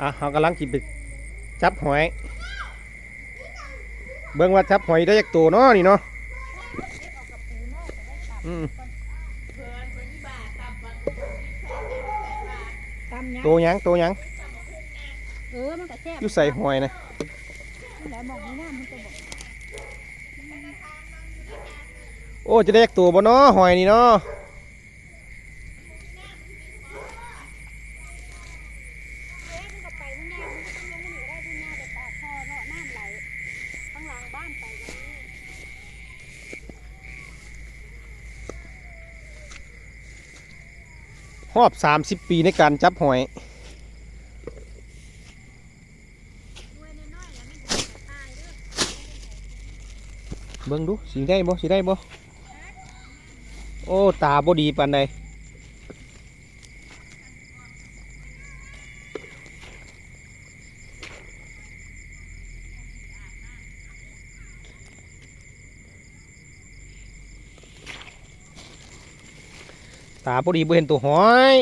ອ່ະ ເຮົາກຳລັງຊິໄປຈັບຫອຍ ເບິ່ງວ່າຈັບຫອຍໄດ້ຈັກໂຕເນາະນີ້ເນາະ. ອືມ ຕຳຫຍັງ? ໂຕຫຍັງ? ໂຕຫຍັງ? ເອີ ມັນກະແຊບ ຢູ່ໃສຫອຍນະ? ນັ້ນແຫຼະ ໝ່ອງນີ້ນະ ມັນຈະບອກ ໂອ້ ຈະໄດ້ຈັກໂຕບໍ່ເນາະ ຫອຍນີ້ເນາະ? ເອີ ມັນກໍໄປພຸ້ນນະ ມັນກໍຕ້ອງລົງມານີ້ກໍໄດ້ ພຸ້ນນະ ໄປປາກທໍ່ເນາະ ນ້ຳໄຫຼຂ້າງຫຼັງບ້ານໄປກໍມີ. ຮອບສາມສິບປີໃນການຈັບຫອຍ. ເບິ່ງດູ ຊິໄດ້ບໍ່ ຊິໄດ້ບໍ່? ໂອ້ ຕາບໍ່ດີປານໃດ. ຕາບໍ່ດີ ບໍ່ເຫັນໂຕຫອຍ.